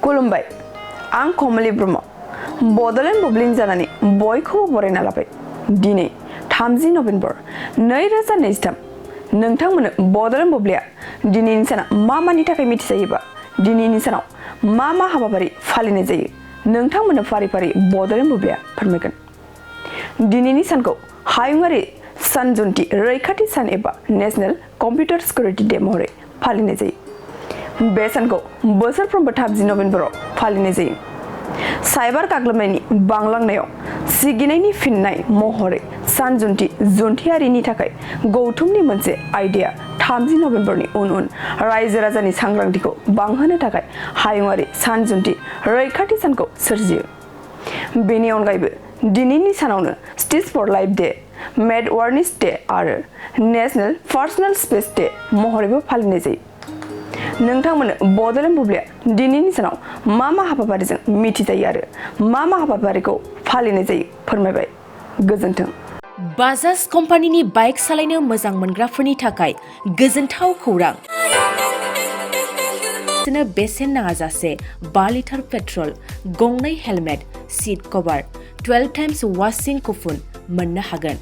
खुलुमबाय आं कमलि ब्रह्म बड'लेण्ड बुब्लिनि जानानै बयखौबो बरायना लाबाय दिनै 30 नभेम्बर 2023 नोंथांमोननो बड'लेण्ड बुब्लिया दिनैनि साना मा मानि थाखाय मिथिजायोबा दिनैनि सानाव मा मा हाबाफारि फालिनाय जायो नोंथांमोननो फारि फारि बड'लेण्ड बुब्लिया फोरमायगोन। दिनैनि सानखौ हायुङारि सानजुनथि रैखाथि सान एबा नेशनेल कम्पिउटार सिकिउरिटि डे महरै फालिनाय जायो। बे सानखौ बोसोरफ्रोमबो 30 नभेम्बराव फालिनाय जायो। साइबार गाग्लोबनायनि बांलांनायाव सिगिनायनि फिननाय महरै सानजुनथि जुन्थियारिनि थाखाय गौथुमनि मोनसे आयदाया 30 नभेम्बरनि उन उन रायजो राजानि सांग्रांथिखौ बांहोनो थाखाय हायुङारि सानजुनथि रैखाथि सानखौ सोरजियो। बेनि अनगायैबो दिनैनि सानावनो स्टिच फर लाइफ डे, मेड वार्निस डे आरो नेशनेल पार्सनेल स्पेस डे महरैबो फालिनाय जायो। नोंथांमोननो बड'लेण्ड बुब्लिया दिनैनि सानाव मा मा हाबाफारिजों मिथिजायो आरो मा मा हाबाफारिखौ फालिनाय जायो फोरमायबाय। गोजोन्थों। बाजाज कम्पानिनि बाइक सालायनो मोजां मोनग्राफोरनि थाखाय गोजोनथाव खौरां। बेसेन नाङाजासे 5 लिटार पेट्रल, गंनै हेलमेट, सीट कभार, 12 टाइम्स वाशिं कुपन मोननो हागोन।